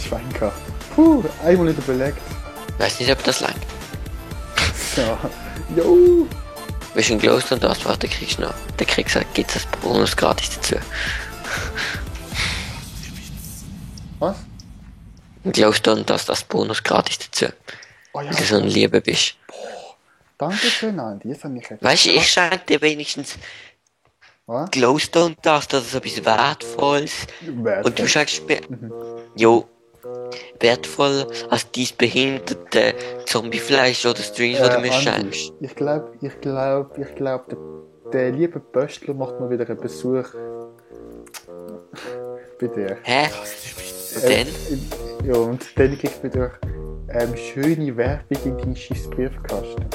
Schwein gehabt. Puh, einmal nicht überlegt. Weiß nicht, ob das langt. So, jo. Willst du einen Glowstone da? Warte, kriegst du noch. Der kriegst du, gibt's das Bonus gratis dazu. Was? Ein Glowstone, das Bonus gratis dazu. Oh ja. Weil du so ein Lieber bist. Danke schön, Andi. Jetzt habe ich etwas. Weißt du, ich schenke dir wenigstens Was? Glowstone das ist so etwas Wertvolles. Und du schenkst mir, jo, wertvoll als dieses behinderte Zombiefleisch oder Streams, was du mir Andi, schenkst. Ich glaube, der liebe Pöstler macht mal wieder einen Besuch bei dir. Hä? Denn? Ja, und dann kriegst du wieder schöne Werbung in deinen scheiß Briefkasten.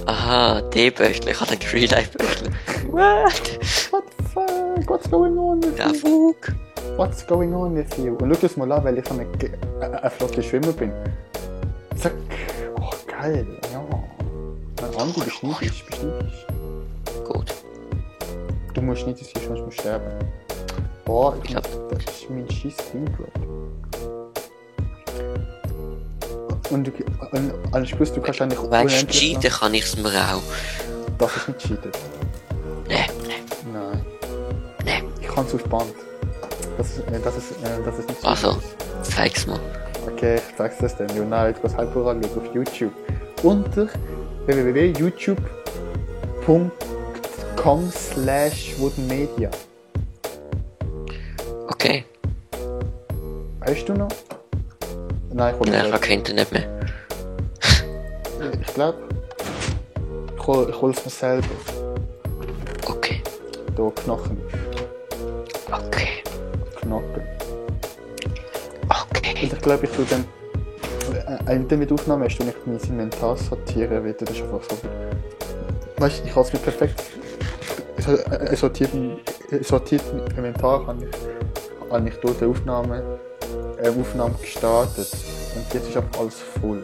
Aha, der Böschler, ich hatte einen Real-Life-Böschler. What? What the fuck? What's going on with Ja, you? Fug. What's going on with you? Und schau das mal an, weil ich ein flotter Schwimmer bin. Zack. Oh, geil. Ja. Andi, bist neidisch. Gut. Du musst nicht, sonst musst du sterben. Boah, ich Ja. glaube, das ist mein scheiß Teamdrop. Und alles gewusst, du kannst eigentlich Weißt du, cheaten kann ich's mir auch. Das ist nicht cheaten. Nee. Nein. Ich kann es auf Band. Das ist nicht Also, zeig's mal. Okay, ich zeig's dir dann. Ja, nein, du kannst halt anschauen auf YouTube. Unter www.youtube.com/woodenmedia. Okay. Weißt du noch? Nein, ich Nein, ich habe kein Internet mehr. Ich glaube, ich hol's mir selber. Okay. Da Knochen. Okay. Knochen. Okay. Und ich glaube, ich tue dann. Wenn mit Aufnahme hast, tue ich mein Inventar sortieren wieder. Das ist einfach so. Weißt du, ich habe es mit perfekt. Sortierten Inventar habe ich dort die Aufnahme gestartet. Und jetzt ist einfach alles voll.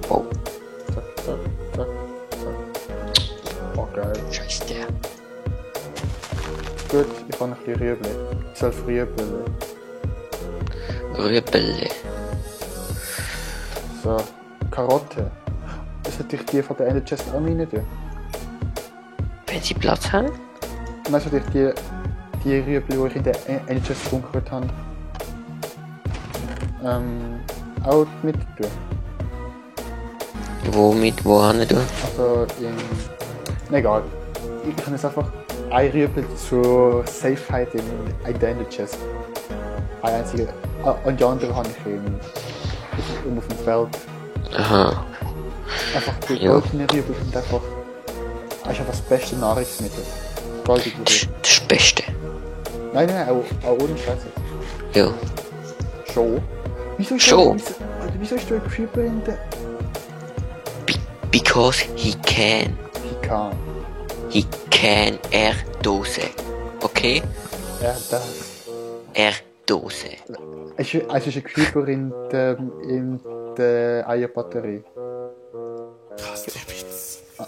Oh, Zack. Oh, geil. scheiß der. Gut, ich habe ein bisschen Rüebli. 12 Rüebli. Rüebele. So, Karotte. Das hätte ich die von der Ender Chest auch rein tun. Wenn sie Platz haben? Und dann hätte ich die Rüebli, die ich in der Ender Chest gebunkert habe, auch mit tun. Wo haben du? Also egal. Ich kann jetzt einfach ein Rüebli zur Safeheit in der Ender Chest. Ein einziger. Und die andere habe ich auf dem Feld. Aha. Einfach die Ja. goldene Rüebli sind einfach das beste Nahrungsmittel. Goldige Rüebli. Das Beste. Nein, auch ohne Scheiße. Ja. Schon. Wieso Schon? Wieso ist du ein Rüebli in der... Because he can. Ich kann. Dose. Okay? Das. Dose. Es ist ein Küber in der Eierbatterie.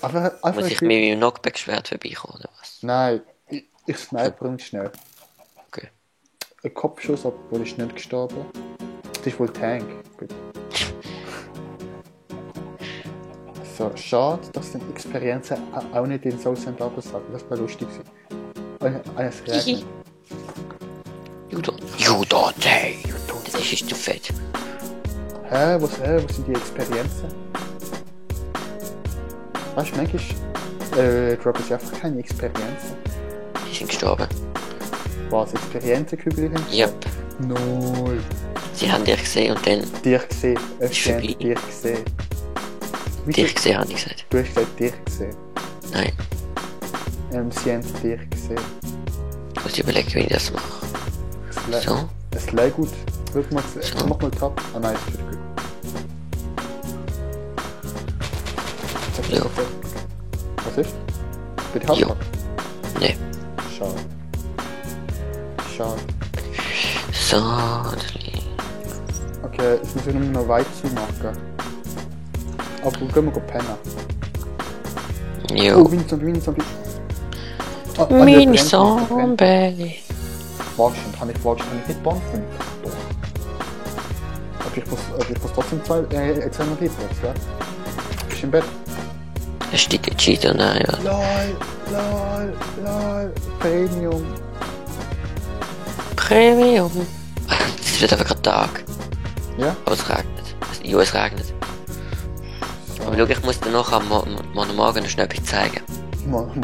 Einfach Muss ich mit meinem Knockback-Schwert vorbeikommen, oder was? Nein, ich sniper ihn schnell. Okay. Ein Kopfschuss, obwohl ich nicht gestorben. Das ist wohl Tank. Gut. So, schade, dass die Experienzen auch nicht in so sind abgesagt. Das wäre lustig gewesen. Eines Regnen. You don't say. Das ist zu fett. Wo sind die Experienzen? Weißt du, manchmal droppen sie einfach keine Experienzen. Die sind gestorben. Was, Experienzenkübel? Yep. Null. Sie haben dich gesehen und dann Dich gesehen. Ist Sie haben vorbei. dich gesehen. dich gesehen, habe ich gesagt. Du hast gesagt, dich gesehen. Nein. Sie haben dich gesehen. Ich muss überlegen, wie ich das mache. So. Es läuft gut. Schau mal, So. mach mal Tab. Ah nein, es ist gut. Ja. Was ist? Bei dir Ja. Hauptpack? Nee. Schade. So. Okay, jetzt muss ich nur noch weit zumachen. Aber gehen wir pennen. Jo. Oh, Mini-Zombie. Ah, Mini-Zombie. Wahrscheinlich kann ich nicht Bonfront. Doch. Aber ich muss trotzdem zweimal Hitbox, ja? Bist du im Bett? Es steht der Cheater, nein, ja. LOL, Premium. Es wird aber gerade Tag. Ja? Aber es regnet. Ja, es regnet. So. Aber schau, ich muss dir noch am morgen noch schnell etwas zeigen. Morgen.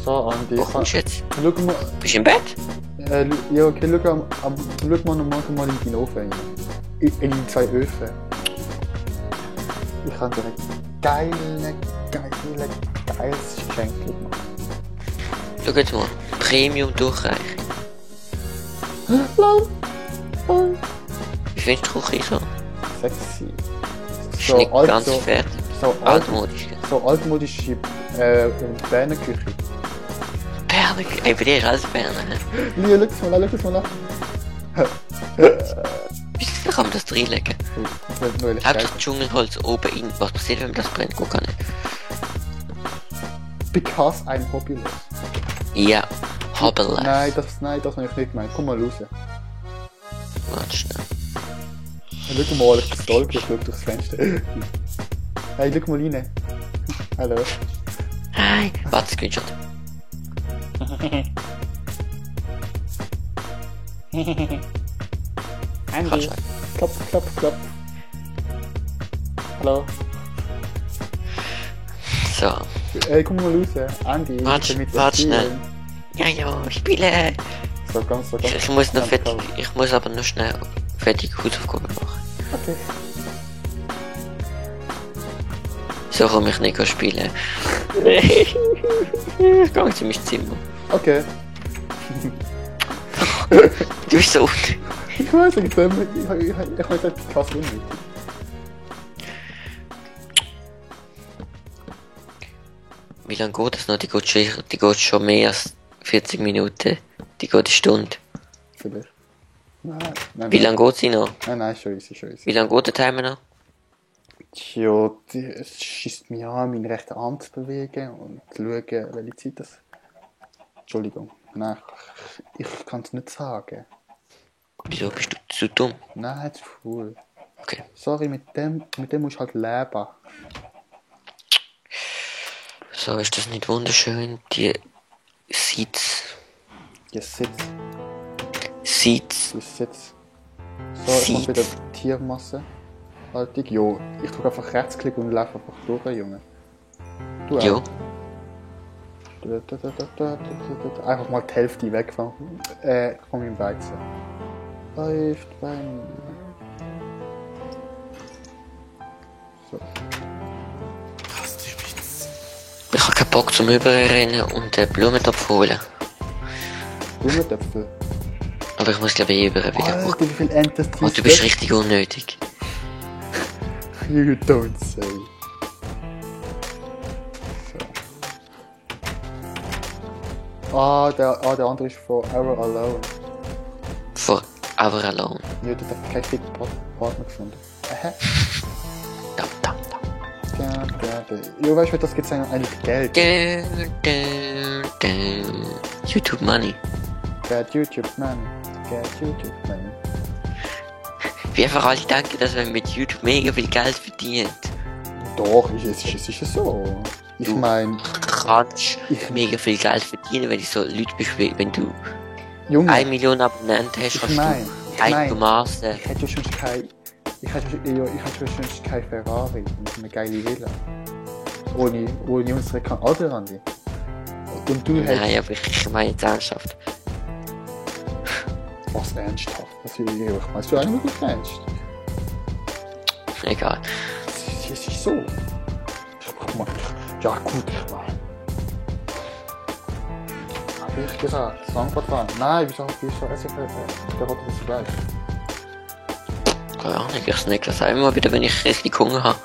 So, Andi. Wo kommst du jetzt? Schau mal. Bist du im Bett? Ja, okay, schau mal morgen in deinen Ofen rein. In die 2 Öfen. Ich habe dir ein geiles Geschenk gemacht. Schau jetzt mal. Premium Durchreichung. Lol. Wie findest du die Küche so? Sexy. Ist nicht ganz fertig. So Altmodisch. So altmodische Berner Küche. Berner? Ey, bei dir ist alles Berner, ne? Lia, schau das mal an. Wieso kann man das reinlegen? Hauptsache Dschungelholz oben in. Was passiert, wenn man das brennt? Guck gar nicht. Because I'm hobbylos. Ja, hobbylos. Nein, das habe ich nicht gemeint. Komm mal raus. Warte schnell. Schau mal, ich bin ich schau durchs Fenster. Hey, schau mal rein. Hallo. Hi. Warte, Screenshot. Andy. Klapp. Hallo. So. Ey, komm mal raus. Andy, Warte schnell. Ja, spiele. So ganz. Ich muss noch fertig. Ich muss aber noch schnell fertig Hausaufgaben machen. Okay. So kann ich nicht spielen. Ich gehe in mein Zimmer. Okay. Du bist so unnötig. Ich weiß nicht, ich weiß nicht, krass unnötig. Wie lange geht das noch? Die geht schon mehr als 40 Minuten. Die geht eine Stunde. Vielleicht. Nein. Wie lange geht sie noch? Nein, schon easy. Wie lange geht der Timer noch? Tja, es schießt mich an, meinen rechten Arm zu bewegen und zu schauen, welche Zeit das... Entschuldigung. Nein, ich kann es nicht sagen. Wieso bist du zu dumm? Nein, zu cool. Okay. Sorry, mit dem musst du halt leben. So, ist das nicht wunderschön? Die Seats. Die Sitz. Seats. Die Sitz. So, ich mach wieder Tiermasse. Haltig. Jo, ich drücke einfach Rechtsklick und laufe einfach durch, Junge. Du auch. Jo. Einfach mal die Hälfte weg von meinem Weizen. Läuft bei mir. So. Ich habe keinen Bock zum Überrennen und den Blumentopf holen. Blumentöpfe? Aber ich muss glaube ich wieder. Alter, wie viel Entes Oh, du bist richtig unnötig. You don't say. So. Der andere ist von Ever Alone. For Ever Alone. Ja, der hat keinen ficken Partner gefunden. Dam. Ja, weißt du, das gibt eigentlich Geld. YouTube Money. Get YouTube Money. Wie einfach alle denken, dass man mit YouTube mega viel Geld verdient. Doch, es ist so. Ich meine... Kannst mega viel Geld verdienen, wenn du so Leute bist, wenn du Junge, 1 Million Abonnenten hast, kannst du einigermaßen... Ich hätte schon kein Ferrari und eine geile Villa. Ohne unsere Alderandi. Und du hättest... Nein, aber ich meine jetzt ernsthaft. Was ernsthaft? Ich weiss, du eigentlich nicht ernst. Egal. Es ist so. Ja gut, ich meine. Hab ich gesagt, Songportal. Nein, wieso esse ich der rote das Fleisch? Keine Ahnung, ich snack das auch immer wieder, wenn ich richtig Hunger habe.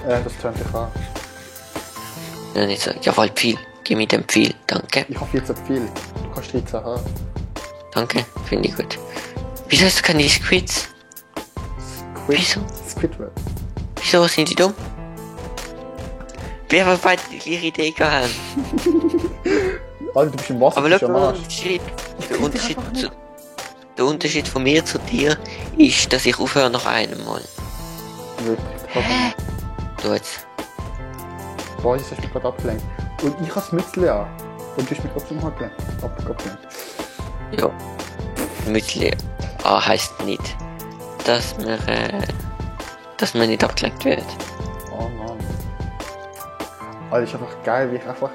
Das tönt dich an. Dann ich sage, jawohl, viel. Gib mir den viel, danke. Ich habe 14 viel. Du kannst 13 haben. Danke, finde ich gut. Wieso hast du keine Squids? Wieso? Squidward. Wieso sind die dumm? Wir haben beide die gleiche Idee gehabt. Alter, du bist im Wasser, Aber du bist schau, am Arsch. der Unterschied von mir zu dir ist, dass ich aufhöre nach einem Mal. Wirklich. Du jetzt. Boah, jetzt hast du mich gerade abgelenkt. Und ich habe das Mützchen an. Und du hast mich trotzdem abgelenkt. Ja. Mützli heisst nicht, dass man nicht abgelenkt wird. Oh Mann. Alter, ist einfach geil, wie ich einfach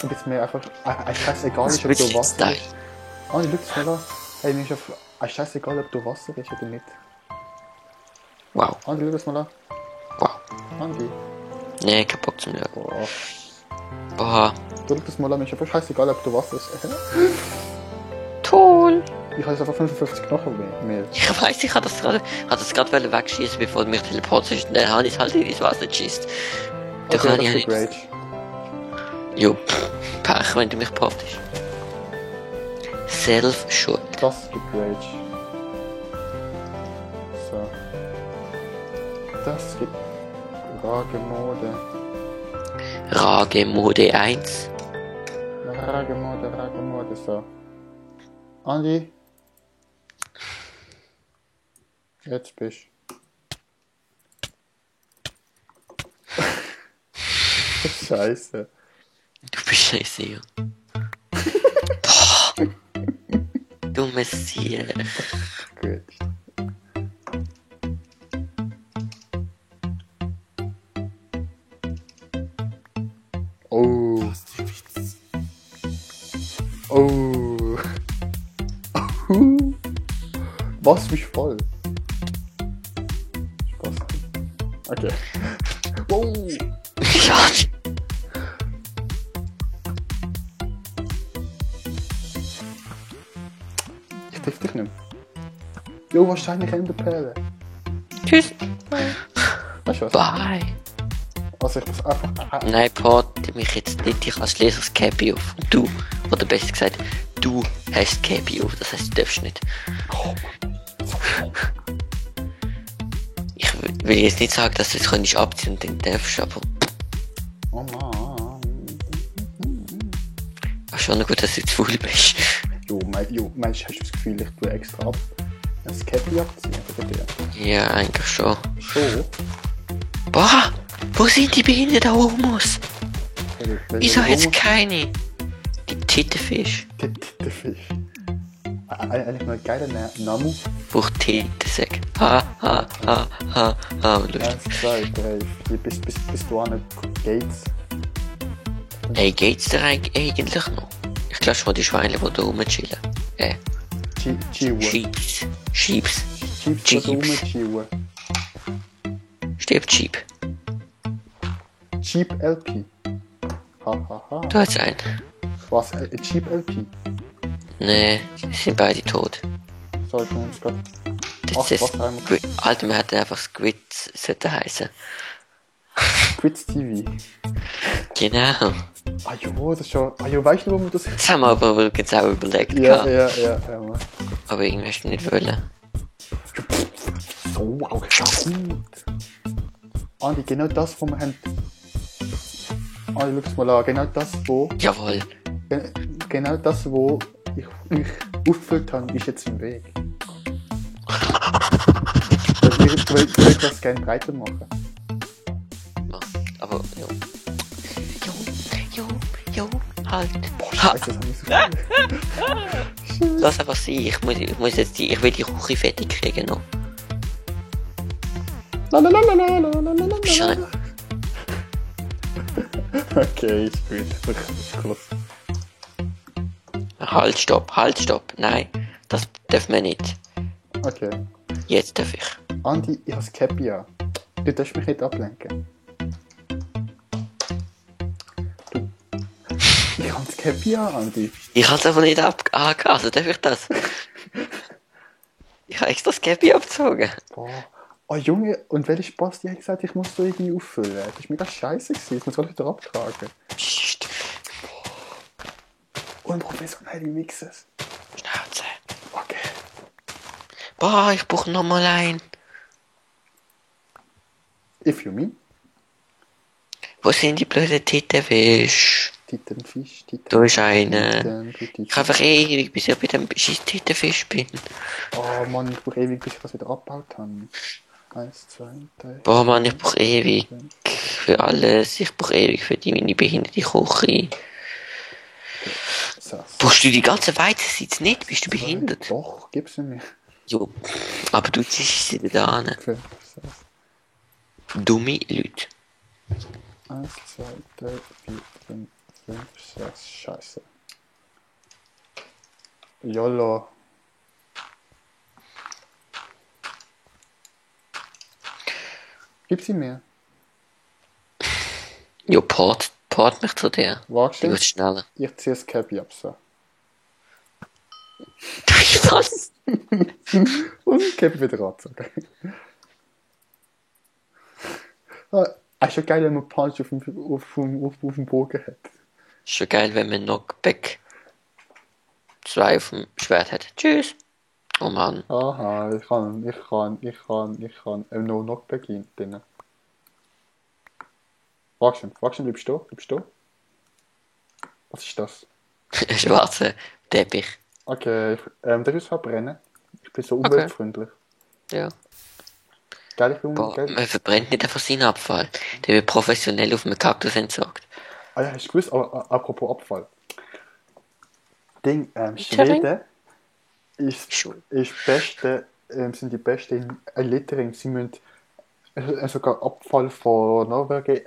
ein bisschen mehr einfach... scheißegal ist, ob du Wasser bist. Oh, ich schau mal an. Hey, mir ist auf... scheißegal, ob du Wasser bist oder nicht. Wow. Andi, schau das mal an. Wow. Andi. Nee, kein Bock zum Schauen. Boah. Boah. Du schau das mal an, mir ist einfach scheißegal, ob du Wasser bist. Toll. Ich habe jetzt einfach 55 Knochen mehr. Ich weiss, ich hatte das gerade wegschießen, bevor du mich teleportest. Dann habe ich es halt ins Wasser geschissen. Da Okay, kann das ich ist nicht. Rage. Jo, Pech, wenn du mich portest. Self-Schuld. Das gibt Rage. So. Das gibt Ragemode. Ragemode 1. Ragemode, so. Andi. Jetzt bist du. Scheiße. Du bist scheiße, ja. Boah. Du Messias. Gut. Oh. Oh. Was mich voll. Spaß. Okay. Oh. Ja. Ich triff dich nicht. Jo, wahrscheinlich in der Perle. Tschüss. Weißt du was? Bye. Also ich muss einfach... Nein, porte mich jetzt nicht. Ich als Leser das Cappy auf. Und du, oder besser gesagt, du hast Cappy auf. Das heißt, du darfst nicht. Oh, Ich will jetzt nicht sagen, dass du es könntest abziehen und dann darfst, aber oh Mann. ist schon gut, dass du zu faul bist. Meinst du, hast du das Gefühl, ich tue extra ab? Das Cappy abziehen bei dir? Ja, eigentlich schon. Schon? Boah, wo sind die behinderten Homos? Wieso jetzt keine? Die Tittenfisch. Der Tittenfisch. Eigentlich mal ein geiler Name. Wo Tittensäck. Ha, ha, ha, ha, ha. Lustig. 1, 2, 3, bis du an Gates. Hey, geht's dir eigentlich noch? Ich glaube schon die Schweine, die da rumchillen. Sheeps. Chips, die da rumchillen. Stirbt Sheep. Cheap LP. Hahaha. Du hast einen. Was? Cheap LP? Nee, sie sind beide tot. Sollten wir uns gerade... Das ist Alter, man hätte einfach Squid sollte heißen. Squid TV. Genau. Ah jo, das ist schon... Ah jo, weißt du, wo man das... Das haben wir aber übrigens auch überlegt. Ja, gehabt. ja, Mann. Aber irgendwie hast du nicht wollen. So, auch gut. Andi, genau das, wo wir haben... Andi, schau es mal an. Genau das, wo... Jawohl. Genau das, wo ich ausgefüllt habe, ist jetzt im Weg. Ich will das gerne breiter machen. Aber, jo, halt. Boah, scheiße, das habe ich so viel. Lass einfach sein, ich will die Küche fertig kriegen noch. Lalalala. Okay, ist gut. Cool. Halt, stopp. Nein, das darf man nicht. Okay. Jetzt darf ich. Andi, ich habe das Cappy an. Du darfst mich nicht ablenken. Ich habe das Cappy an, Andi. Ich habe es aber nicht angehört, also darf ich das? Ich habe extra das Cappy abgezogen. Boah. Oh Junge, und welcher Spaß, die hat gesagt, ich muss so irgendwie auffüllen. Das war mega scheiße gewesen. Ich muss gerade wieder abtragen. Psst. Unprofessionelle Mixes. Schnauze. Okay. Boah, ich brauche nochmal einen. If you mean. Wo sind die blöden Tittenfisch? Titenfisch, Da ist einer. Titen, Ich habe einfach ewig, bis ich bei dem scheiß Tittenfisch bin. Oh Mann, ich brauche ewig, bis ich das wieder abgebaut habe. 1, 2, 3. Boah Mann, ich brauche ewig für alles. Ich brauche ewig für die meine behinderte Küche. Brauchst du die ganze Weizensitz nicht? Bist du behindert? Doch, gib sie mir. Jo, aber du ziehst sie da an. 5, 6. Dumme Leute. 1, 2, 3, 4, 5, 5, 6. Scheiße. YOLO. Gib sie mir. Jo, port mich zu dir. Wagst Die du? geht schneller. Ich ziehe das Cappy ab, so. Was? Und Cappy wieder anzogen. Ist schon geil, wenn man Punch auf dem Bogen hat. Ist schon geil, wenn man Knockback 2 auf dem Schwert hat. Tschüss. Oh Mann. Aha, ich kann No Knockback drin. Wagst du, bleibst du? Was ist das? Schwarzer Teppich. Okay, darf ich es verbrennen? Ich bin so umweltfreundlich. Ja. Geil, ich bin Boah, geil. man verbrennt nicht einfach seinen Abfall. Der wird professionell auf einem Kaktus entsorgt. Ah ja, hast du gewusst, apropos Abfall. Schweden ist beste, sind die besten in Littering. Sie müssen sogar Abfall von Norwegen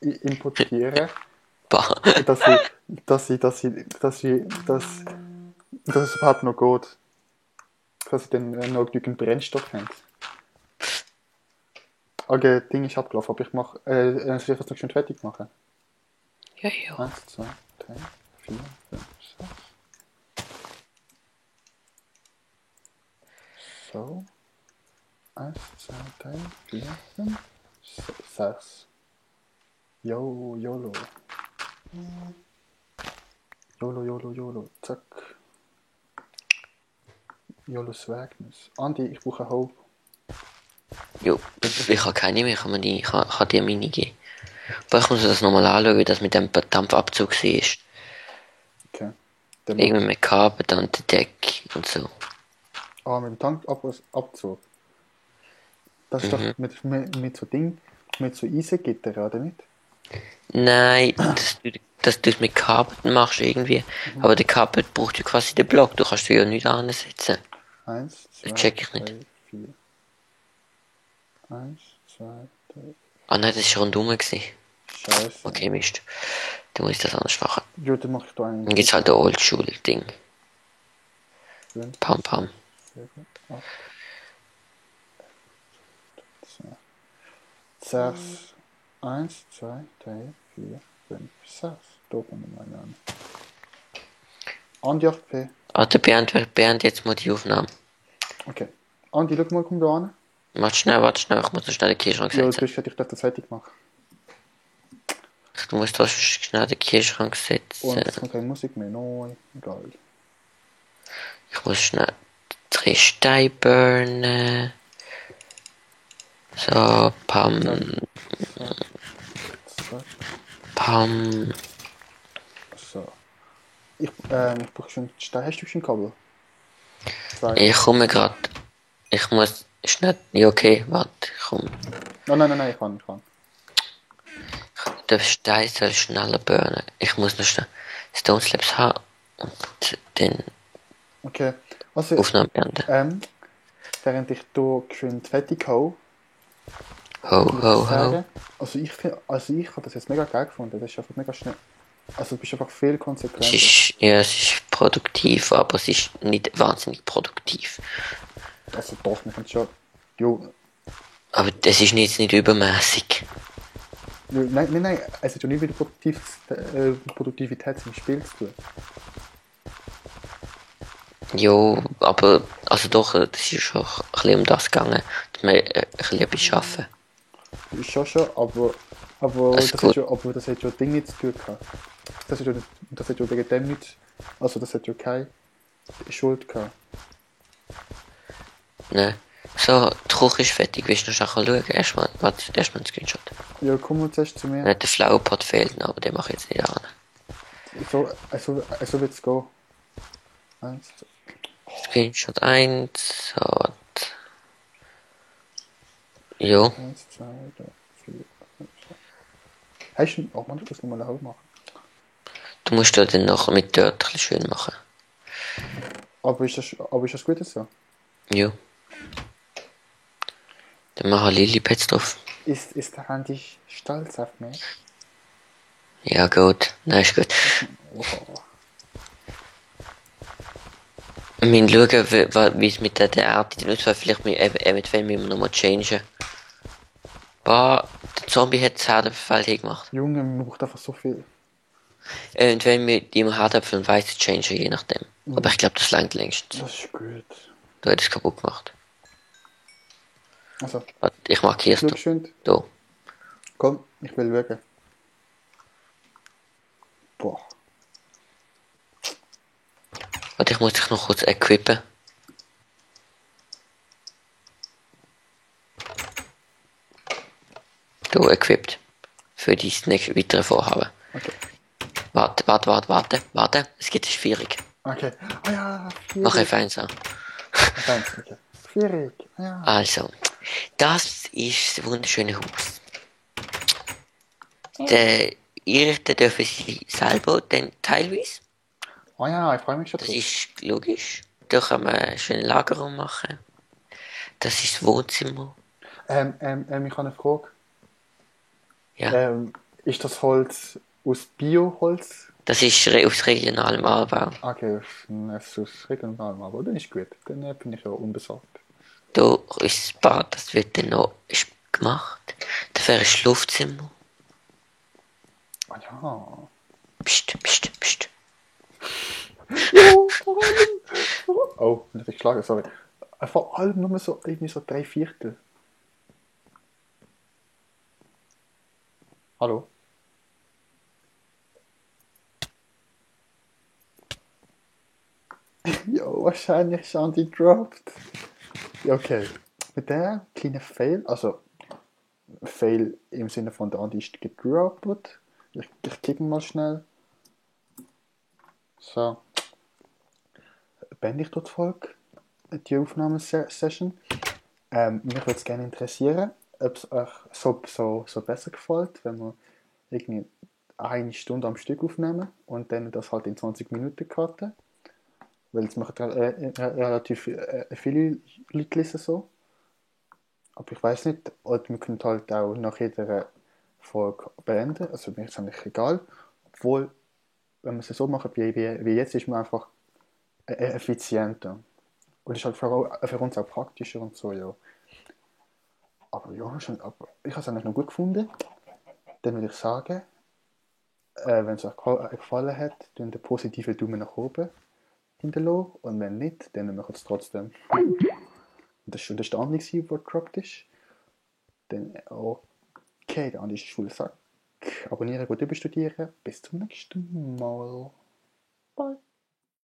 importieren. Boah. dass es überhaupt noch geht. Dass sie dann noch genügend Brennstoff haben. Okay, Ding ist abgelaufen, aber ich mache, soll ich das noch schön fertig machen? Ja, ja. 1, 2, 3, 4, 5, 6. So. 1, 2, 3, 4, 5, 6. YOLO. YOLO. Zack. YOLO Swagness. Andi, ich brauche Hope. Jo, ich habe keine mehr, ich kann dir meine geben. Aber ich muss mir das nochmal anschauen, wie das mit dem Dampfabzug war. Okay. Irgendwie mit Kabel, dann der Deck und so. Ah, mit dem Tankabzug. Das ist doch mit so Ding, mit so Eisengitter, oder nicht? Nein, dass du es mit Kabel machst irgendwie. Aber der Kabel braucht ja quasi den Block, du kannst ja nicht ansetzen. 1, 2, check ich 3, nicht. 4. 1, 2, 3. Ah nein, das war rundum. Scheiße. Okay, Mist. Dann muss ich das anders machen. Ja, dann mach ich da einen. Dann gibt's halt ein Oldschool-Ding. 5, Pam, pam. 7, 8, 6. 1, 2, 3, 4, 5, 6. Da kommen wir mal an. Andi 8P. Ah, der Bernd jetzt mal die Aufnahme. Okay. Andi, schau mal, komm da an. Warte schnell, ich muss so schnell den Kühlschrank Ja, setzen. du hast gesagt, ich darf das fertig machen. Du musst da schnell den Kühlschrank setzen. Und es kommt keine Musik mehr. Nein, egal. Ich muss schnell 3 Steine burnen. So, pam. Pam. So. Ich brauche schon Stein. Hast du schon Kabel? 2. Ich komme grad. Ich muss schnell. Ja, okay, warte, ich komme. Nein, ich kann. Der Stein soll schneller burnen. Ich muss noch schnell Stone Slabs haben und den Okay. Also, Aufnahme beenden. während ich hier geschwind fertig hau. Ho. Also ich habe das jetzt mega geil gefunden. Das ist einfach mega schnell. Also du bist einfach viel konsequenter. Es ist produktiv, aber es ist nicht wahnsinnig produktiv. Also doch, wir können schon. Jo. Aber das ist jetzt nicht übermäßig. Nein, es hat ja nicht wieder Produktivität im Spiel zu tun. Jo, aber also doch, das ist schon ein bisschen um das gegangen, dass wir ein bisschen etwas schaffen. Ist schon, aber das hat ja Ding nicht zu tun gehabt. Das hat ja wegen dem nicht, also das hat ja keine Schuld gehabt. Ne, So, die Küche ist fertig, willst du noch schnell schauen? Erstmal einen Screenshot. Ja, komm mal zuerst zu mir. Nicht der Flowerpot fehlt noch, aber den mache ich jetzt nicht an. So wird's gehen. 1, 2. Screenshot 1, so. Jo. 1, 2, 3, 4, 5, 6. Hast du... Oh Mann, ich muss nochmal laut machen. Du musst da dann noch mit dort ein bisschen schön machen. Aber ist das gut so? Jo. Dann machen wir Lilipads drauf. Ist der Handy stolz auf mich? Ja, gut. Nein, ist gut. Oh. Wir müssen schauen, wie es mit der Art in Auswahl vielleicht eventuell müssen wir nochmal changen. Boah, der Zombie hat das Herdöpfel gemacht. Junge, man braucht einfach so viel. Eventuell mit ihm Herdöpfel und Weiße changen, je nachdem. Aber ich glaube, das langt längst. Das ist gut. Du hättest es kaputt gemacht. Also, Warte, ich markiere es schön. da. Komm, ich will schauen. Boah. Warte, ich muss dich noch kurz equippen. Du equipped. Für dein nächste weitere Vorhaben. Okay. Warte. Es gibt eine Vierung. Okay. Ah ja, Mach F1 an. F1, okay. Vierig, ja. Also, das ist das wunderschöne Haus. Ihr dürfen sie selber dann teilweise. Oh ja, ich freue mich schon Das drauf. ist logisch. Da kann man einen schönen Lagerraum machen. Das ist das Wohnzimmer. Ich habe eine Frage. Ja. Ist das Holz aus Bioholz? Das ist aus regionalem Anbau. Okay, es ist aus regionalem Anbau. Dann ist gut. Dann bin ich ja unbesorgt. Da ist das Bad, das wird dann noch gemacht. Da wäre ein Schlafzimmer. Ah ja. Psst. Ja, vor allem. Oh, nicht geschlagen, sorry. Vor allem nur so, irgendwie so 3/4. Hallo? Jo, wahrscheinlich schon die droppt. Ja, okay. Mit der kleinen Fail, also Fail im Sinne von der Andi ist gedroppt. Ich klicke mal schnell. So. Beende ich dort Folge, die Aufnahmesession. Mich würde es gerne interessieren, ob es euch so besser gefällt, wenn wir irgendwie eine Stunde am Stück aufnehmen und das halt in 20 Minuten cutten. Weil es machen relativ viele Leute so. Aber ich weiß nicht, oder wir können halt auch nach jeder Folge beenden. Also mir ist es eigentlich egal. Obwohl, wenn wir es so machen wie jetzt, ist man einfach effizienter. Und ist halt für uns auch praktischer und so, ja. Aber ja, aber ich habe es eigentlich noch gut gefunden. Dann würde ich sagen, wenn es euch gefallen hat, dann den positiven Daumen nach oben hinterlassen. Und wenn nicht, dann machen wir es trotzdem. Und das war der Andi, der gedroppt ist. Dann, okay, der Andi ist schwuler Sack. Abonnieren, gut überstudieren. Bis zum nächsten Mal. Bye.